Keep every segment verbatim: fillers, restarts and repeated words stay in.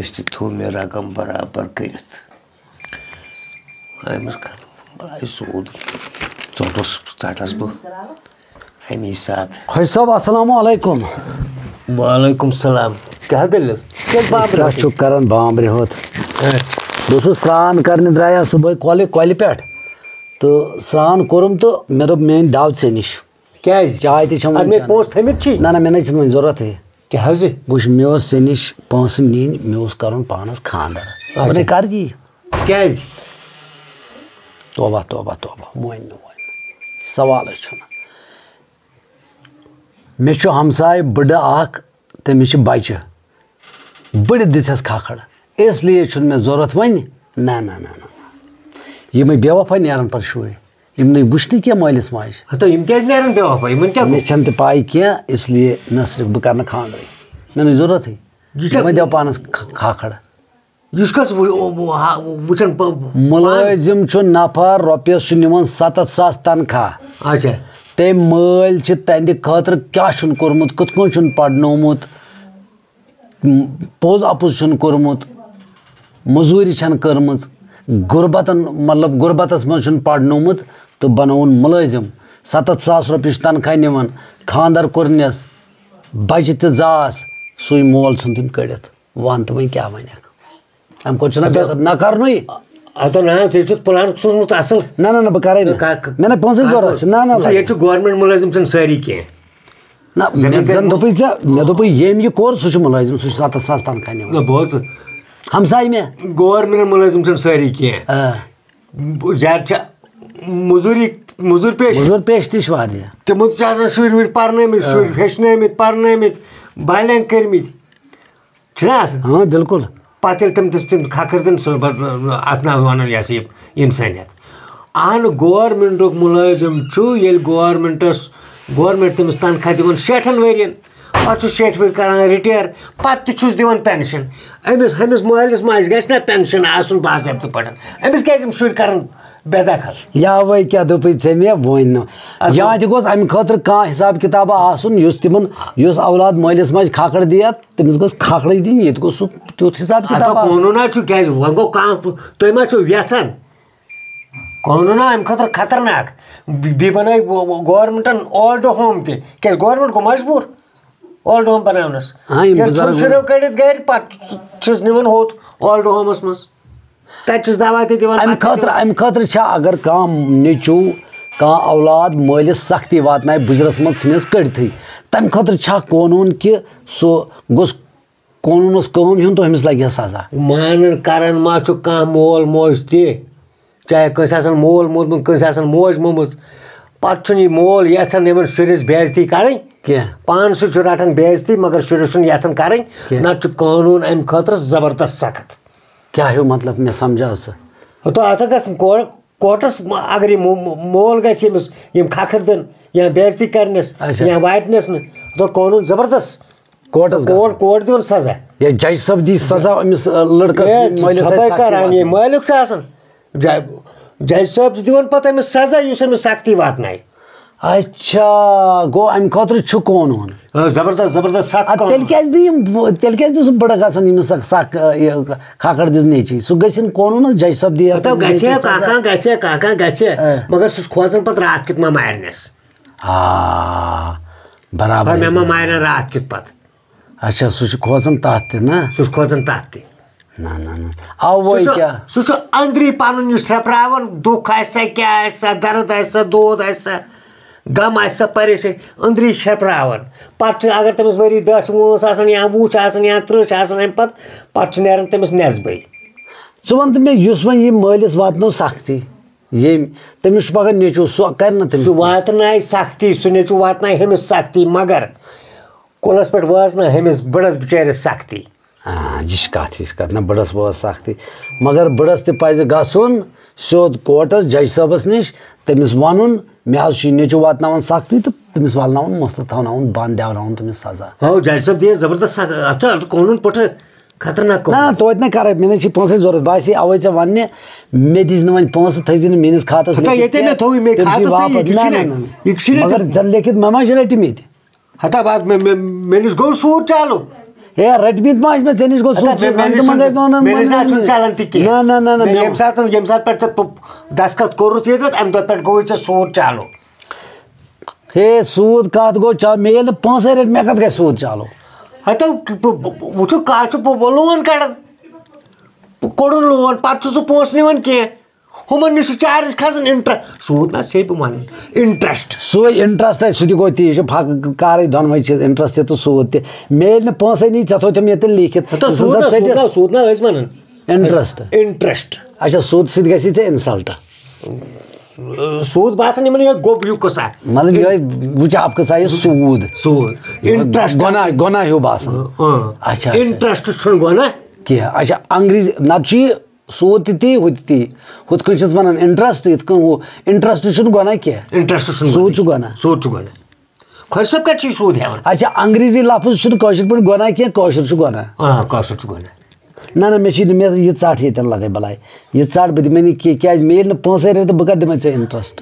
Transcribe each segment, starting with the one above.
أمِس تہِ تھوٚو مےٚ رقم برابر کٔرِتھ۔ أمِس کَرٕ بَڑٕ سوٗد، ژوٚٹُس، ژَٹَس بہٕ اَمی ساتہٕ۔ حٲجۍ صٲب، السلام علیکم۔ وعلیکم السلام۔ کیٛاہ دٔلیٖل؟ کیٛازِ بامبرِ کیٛاہ ہوت؟ چھُکھ کران بامبرِ ہوت؟ ہے۔ بہٕ اوسُس سرٛان کرنہِ درٛایاس صُبحٲے کۄلہِ، کۄلہِ پٮ۪ٹھ۔ تہٕ سرٛان کوٚرُم تہٕ مےٚ دوٚپ، میٛٲنۍ دَو ژےٚ نِش۔ کیٛازِ؟ چاے تہِ چھَم اَدٕ وٕنہِ مےٚ چٮ۪نٕے۔ پونٛسہٕ تھٲمٕتۍ چھی؟ نہ، نہ، مےٚ نہ حظ چھِنہٕ وۄنۍ ضوٚرَتھٕے۔ کیٛاہ حظ؟ وٕچھ، مےٚ اوس ژےٚ نِش پونٛسہٕ نِنۍ، مےٚ اوس کَرُن پانَس خانٛدر۔ اچھا۔ وۄنۍ کَر یی؟ کیٛازِ؟ توبہ، توبہ، توبہ، مۄنۍ نہٕ، مۄنۍ نہٕ۔ سوالٕے چھُنہٕ۔ مےٚ چھُ ہمساے بٕڈٕ اَکھ، تٔمِس چھِ بَچہٕ۔ بٕڈٕ دِژٮ۪س کھکھٕڑ، اس لیے چھُنہٕ مےٚ ضوٚرَتھ وۄنۍ۔ نہ، نہ، نہ، نہ، نہ۔ یِمَے بے وفا نیرَن پَتہٕ شُرۍ۔ یِم نہٕ وٕچھنہٕ کینٛہہ مٲلِس ماجہِ۔ ہتو، یِم کیٛازِ نیرَن بے وفا؟ یِمَن کیٛاہ گوٚو؟ مےٚ چھَنہٕ تہِ پَے کینٛہہ، اس لیے نہ صرف بہٕ کَرٕ نہٕ خانٛدرٕے۔ مےٚ نہٕ ضوٚرَتھٕے۔ یہِ چھا یِمَے دِیو پانَس کھ-، کھکھٕڑ۔ یُس کس وُ-، وُ-، ہا-، وُچھان پ-، مُلٲزِم چھُ نفر، رۄپیَس چھُ نِوان سَتَتھ ساس تنخواہ۔ اچھا۔ تٔمۍ مٲلۍ چھِ تہنٛدِ خٲطرٕ کیٛاہ چھُنہٕ کوٚرمُت، کِتھ کٔنۍ چھُنہٕ پرنومُت، م-، پوٚز اَپُز چھُنہٕ کوٚرمُت، مٔزوٗرِ چھَنہٕ کٔرمٕژ، غُربتَن، مطلب، غُربتَس منٛز چھُنہٕ پرنومُت تہٕ بنووُن مُلٲزِم۔ سَتَتھ ساس رۄپیہِ چھُ تنخواہ نِوان، خانٛدر کوٚرنَس، بچہِ تہِ زاس، سُے مول ژھُن تٔمۍ کٔڑِتھ۔ وَن تہٕ وۄنۍ کیٛاہ وَنَکھ؟ اَمہِ کھۄتہٕ چھُنہ اَدٕ بہتر نہ کَرنُے۔ اَدٕ نہ، ژےٚ چھُتھ plan سوٗزمُت اَصٕل۔ نہ، نہ، نہ، بہٕ کَرَے نہ، نہٕ۔ کا-، مےٚ نہ پونٛسَے کا-، ضوٚرَتھ چھِ، نہ، نہ، وٕچھ، لَگے۔ ییٚتہِ چھُ government مُلٲزِم چھِنہٕ سٲری کینٛہہ۔ نہ، زٔمیٖن مےٚ زَن دٲری دوٚپُے ژےٚ، مےٚ دوٚپُے ییٚمۍ یہِ کوٚر، سُہ چھُ مُلٲزِم، سُہ چھُ سَتَتھ ساس تنخواہ نِوان۔ نہ، بوز۔ ہمساے مےٚ۔ Government مُلٲزِم چھِنہٕ سٲری کینٛہہ۔ آ۔ زیادٕ چھِ مٔزوٗری، مٔزوٗر پیش۔ مٔزوٗر پیش تہِ چھِ واریاہ۔ تِمَن تہِ چھِ آسان شُرۍ وُرۍ پَرنٲومٕتۍ، آ۔ شُرۍ ہیٚچھنٲومٕتۍ، پَرنٲومٕتۍ، بالینٛغ کٔرمٕتۍ۔ چھِنہ آسان؟ ہاں، بِلکُل۔ پَتہٕ ییٚلہِ تِم تِم کھَکھٕر دِن، سُہ پَتہٕ اَتھ ناو وَنان، یہِ ہسا یہِ اِنسٲنیت۔ اَہَن، governmentُک مُلٲزِم چھُ، ییٚلہِ governmentَس، government تٔمِس تنخواہ دِوان شیٹھَن ؤرِیَن، پَتہٕ چھُ شیٹھِ ؤرۍ کران retire، پَتہٕ تہِ چھُس دِوان pension۔ أمِس، أمِس مٲلِس ماجہِ گژھِ نہ pension آسُن باضٲبطہٕ پٲٹھۍ؟ أمِس کیٛازِ یِم شُرۍ کران بے دخل؟ یاوَے کیٛاہ دوٚپُے ژےٚ مےٚ وۄنۍ نہٕ۔ اَدٕ یا تہِ گوٚژھ اَمہِ خٲطرٕ کانٛہہ حساب کِتابہ آسُن، یُس تِمَن، یُس اولاد مٲلِس ماجہِ کھکھٕر دِیَتھ، تٔمِس گٔژھ کھکھرٕے دِنۍ، ییٚتہِ گوٚژھ سُہ تیُتھ حساب اَتھ کِتاب آسُن۔ قونوٗنا چھُ، کیٛازِ وۄنۍ گوٚو کانٛہہ، تُہۍ ما چھِو یَژھان؟ قونوٗنا اَمہِ خٲطرٕ خطرناک۔ بی-، بیٚیہِ بَنٲے گو-، گو-، governmentَن old home تہِ۔ کیٛازِ government گوٚو مجبوٗر old home بَناونَس؟ ہاں، یِم ییٚلہِ بُزرگ ژھُن شُریو کٔڑِتھ گَرِ، پَتہٕ چھِس نِوان ہوٚت old homeَس منٛز۔ تَتہِ چھِس دَوا تہِ دِوان، اَمہِ پَتہٕ تہِ خٲطرٕ، دِوان۔ اَمہِ خٲطرٕ چھا اگر کانٛہہ نیٚچوٗ، کانٛہہ اولاد مٲلِس سختی واتنایہِ بُجرَس منٛز ژھٕنِس کٔڑتھٕے، تَمہِ خٲطرٕ چھا قونوٗن کہِ سُہ گوٚژھ قونوٗنَس کٲم ہیوٚن تہٕ أمِس لَگہِ ہا سزا؟ مانان کران ما چھُ کانٛہہ مول موج تہِ؟ چاہے کٲنٛسہِ آسن مول مومُت، کٲنٛسہِ آسن موج مومٕژ، پتہٕ چھُنہٕ یہِ مول یژھان یِمن شُرِس بے عزتی کرٕنۍ۔ کینٛہہ۔ پانہٕ سُہ چھُ رٹان بے عزتی، مگر شُرِس چھُنہٕ یژھان کرٕنۍ۔ کینٛہہ۔ نتہٕ چھُ قونوٗن امہِ خٲطرٕ زبردست سخت۔ کیٛاہ ہیوٗ مطلب؟ مےٚ سمجھاو ژٕ۔ ہتو، اتھ گژھِ کورٹ، کورٹس اگر یہِ مو-، مو-، مول گژھِ ییٚمِس یِم کھکھٕر دِن یا بے عزتی کرنس اچھا۔ یا واتنس نہٕ، ہتو قونوٗن زبردست۔ کورٹس گژھُن۔ کورٹ، کورٹ دیُن سزا۔ یا جج صٲب دی سزا أمِس، آ، لڑکس، ہے، مٲلِس آسہِ ژھۄپے سختی کر، اَمہِ واتناوٕنۍ۔ مٲلِک چھُ آسان۔ جج، جج صٲب چھُ دِوان پتہٕ أمِس سزا، یُس أمِس سختی واتنایہِ۔ اچھا، گوٚو اَمہِ خٲطرٕ چھُ قونوٗن۔ آ، زبردست، زبردست، سخت اَدٕ تیٚلہِ قونوٗن۔ کیٛازِ نہٕ یِم، تیٚلہِ کیٛازِ نہٕ سُہ بٕڑٕ گژھان ییٚمِس سخ، سخ، آ، یہِ کھکھٕر دِژ نیٚچی؟ سُہ گٔژھِن قونوٗنس، جج صٲب دِیہِ مطلب، أمِس گژھِ نیٚچی ہا سزا۔ کانٛہہ، کانٛہہ گژھِ ہا، کانٛہہ، کانٛہہ گژھِ ہا، آ۔ مگر سُہ چھُ کھوژان پتہٕ راتھ کیُتھ ما مارنس۔ آ، برابر۔ مےٚ ما مارن راتھ کیُتھ پتہٕ۔ اچھا، سُہ چھُ کھوژان تَتھ تہِ، نا؟ سُہ چھُ کھوژان تَتھ تہِ۔ نہ، نہ، نہ۔ اَوَے سُہ چھُ، کیٛاہ؟ سُہ چھُ أنٛدری پَنُن یُس ٹھرٛپراوان، دُکھ آسہِ سا، کیٛاہ آسہِ سا، درد آسہِ سا، دود آسہِ سا، غم آسہِ سا، پریشٲنی، أنٛدری ٹھرٛپراوان۔ پَتہٕ چھُ، اگر تٔمِس ؤری دَہ چھِ وٲنٛس آسان یا وُہ چھِ آسان یا تٕرٛہ چھِ آسان اَمہِ پَتہٕ، پَتہٕ چھُ نیران تٔمِس نٮ۪صبٕے۔ ژٕ وَن تہٕ مےٚ، یُس وۄنۍ یہِ مٲلِس واتنٲو سختی، ییٚمۍ، تٔمِس چھُ پَگاہ نیٚچوٗ، سُہ کَرِ نہ تٔمِس سُہ کینٛہہ؟ واتنایہِ سختی، سُہ نیٚچوٗ واتنایہِ ہُمِس سختی، مگر کُلس پٮ۪ٹھ وٲژ نہ ہُمِس بٕڑس بِچٲرِس سختی۔ آ، یہِ چھِ کَتھ، یہِ چھِ کَتھ۔ نہ، بٕڑس وٲژ سختی۔ مگر بٕڑس تہِ پَزِ گژھُن سیوٚد کورٹس، جج صٲبس نِش، تٔمِس وَنُن، مےٚ حظ چھُ یہِ نیٚچوٗ واتناوان سختی تہٕ تٔمِس والناوُن مسلہٕ، تھاوناوُن بنٛد، دیاوناوُن تٔمِس سزا۔ ہو، جج صٲب دِیہِ زبردست سخ-، اَتھ چھُ، اَتھ چھُ قونوٗن پٲٹھۍ خطرناک نہ، نہ، قونوٗن۔ توتہِ نہ کَرَے، مےٚ نہ چھِ پونٛسَے ضوٚرَتھ۔ بہٕ آسے اَوَے ژےٚ وَننہِ، مےٚ دِژ نہٕ وۄنۍ پونٛسہٕ، تھٲیزِ نہٕ میٛٲنِس کھاتَس ہتا، لیکھِتھ ییٚتے مےٚ کینٛہہ۔ تھوٚوُے مےٚ تٔمۍ چھِ کھاتَس تہٕ واپَس، یہِ نہ، چھُنہ، نہ، نہ، نہ۔ یہِ چھُنہ مگر ژےٚ ژےٚ لیکھِتھ مےٚ ما چھِ رٔٹمٕتۍ؟ ہتا بعد مےٚ، مےٚ، مےٚ نِش گوٚو سوٗد چالو۔ ہے، رٔٹمٕتۍ ما چھِ مےٚ ژےٚ نِش؟ گوٚو ہَتا، سوٗد، مےٚ، سوٗد، مےٚ نِش منٛگے چھُنہٕ، دۄن مےٚ نِش نہ چھُنہٕ چلان تہِ کینٛہہ۔ نہ، نہ، نہ، نہ، مےٚ مےٚ ییٚمہِ ساتہٕ، ییٚمہِ ساتہٕ پٮ۪ٹھ ژےٚ پو-، دستخط کوٚرُتھ ییٚتٮ۪تھ، اَمہِ دۄہ پٮ۪ٹھ گوٚوُے ژےٚ سوٗد چالوٗ۔ ہے، سوٗد کَتھ گوٚو چا-، مےٚ ییٚلہِ نہٕ پونٛسَے رٔٹۍ، مےٚ کَتھ گژھِ سوٗد چالوٗ؟ ہَتو، بہٕ، بہٕ، بہٕ وٕچھُو، کانٛہہ چھُ پو-، پو-، لون کَڑان۔ بہٕ کوٚڑُن لون، پَتہٕ چھُ سُہ پونٛسہٕ نِوان کینٛہہ۔ ہُمَن نِش چھُ چارج کھسان، انٹر-، سوٗد نہ چھُسے بہٕ وَنان، انٹرسٹ۔ سُے انٹرسٹ آسہِ، سُہ تہِ گوٚو تی، یہِ چھُ فرق، کارٕے دۄنوَے چیٖز، انٹرسٹ تہِ تہٕ سوٗد تہِ۔ مےٚ ییٚلہِ نہٕ پونٛسَے نی، ژےٚ تھوٚو تِم ییٚتہِ لیٖکھِتھ۔ ہَتو، سوٗد نہ، زٕ ژَتجی۔ سوٗد نہ، سوٗد نہ ٲسۍ وَنان۔ انٹرسٹ۔ انٹرسٹ۔ اچھا، سوٗد سۭتۍ گژھی ژےٚ انسلٹ۔ سوٗد باسان یِمَن یِہوٚے گوٚب ہیوٗ قٕصہ۔ مطلب، یِہوٚے وٕچھِ اَپ قٕصہ، یہِ سوٗد۔ سوٗد۔ یِہوٚے انٹرسٹ۔ گۄناہ، گۄناہ ہیوٗ باسان۔ اۭں۔ اچھا، اچھا۔ انٹرسٹ چھُنہٕ گۄناہ۔ کینٛہہ۔ اچھا، انگریزی، نَتہٕ چھُ یہِ سوٗد تہِ تی، ہُہ تہِ تی۔ ہُتھ کٔنۍ چھِس وَنان انٹرسٹ، یِتھ کٔنۍ ہُہ، انٹرسٹ چھُنہٕ گۄناہ کینٛہہ۔ انٹرسٹ چھُنہٕ سوٗد گۄناہ۔ چھُ گۄناہ۔ سوٗد چھُ گۄناہ۔ خۄجہِ صٲب کَتہِ چھُ یہِ سوٗد ہٮ۪وان؟ اچھا، انگریزی لفظ چھُنہٕ کٲشِر پٲٹھۍ گۄناہ کینٛہہ، کٲشُر چھُ گۄناہ۔ آ، کٲشُر چھُ گۄناہ۔ نہ، نہ، مےٚ چھِ نہٕ، مےٚ یہِ ژَٹ ییٚتٮ۪ن لَگے بَلاے۔ یہِ ژَٹ بہٕ دِمے نہٕ کینٛہہ، کیٛازِ مےٚ ییٚلہِ نہٕ پونٛسَے رٔٹۍ تہٕ بہٕ کَتہِ دِمے ژےٚ انٹرسٹ؟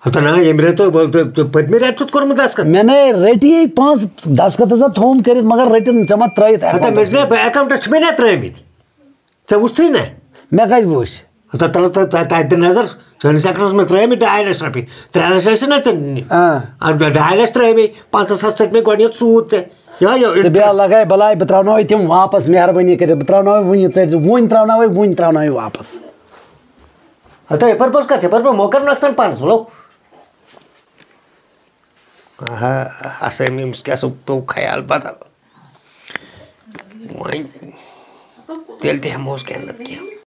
ہَتہٕ نا، ییٚمہِ رٮ۪تہٕ تہٕ، تہٕ، تہٕ پٔتمہِ رٮ۪تہٕ چھُتھ کوٚرمُت دستخط۔ مےٚ نے رٔٹی یہِ پونٛسہٕ، دستخط ہسا تھوٚوُم کٔرِتھ، مگر رٔٹِن ژےٚ ما ترٛٲیِتھ ہَتہٕ account؟ مےٚ چھُ نا، account-س چھِ مےٚ نا ترٛٲومٕتۍ۔ ژےٚ وُچھتھٕے نا؟ مےٚ کَتہِ وُچھ؟ ہَتہٕ تَلہٕ تَتھ، تَتھ، تَتہِ دِ نظر، چٲنِس account-س منٛز ترٛٲومٕتۍ ڈاے لَچھ رۄپیہِ، ترٛےٚ لَچھ ٲسۍ نا ژےٚ نِنۍ۔ آ۔ آ، ڈا-، ڈاے لَچھ ترٛٲومٕتۍ، پنٛژاہ ساس ژٔٹۍ مےٚ گۄڈٕنٮ۪تھ سوٗد ژےٚ۔ یِہوٚے، یِہوٚے ژٕ بیٚہہ interest۔ لگے بلاے، بہٕ ترٛاوناوے تِم واپس، مہربٲنی کٔرِتھ، بہٕ ترٛاوناوے وُنہِ، ژٔٹۍ زِ، وُنہِ ترٛاوناوے، وُنہِ ترٛاوناوے واپس۔ ہَتہٕ یَپٲرۍ پوٚز کَتھ، یَپٲرۍ پوٚز مو کَر نۄقصان پانَس، وَلو۔ آہا، ہسا أمِس کیٛاہ سا پیوٚو خیال بدل۔ وۄنۍ تیٚلہِ تہِ ہٮ۪مہوس کینٛہہ نَتہٕ کینٛہہ۔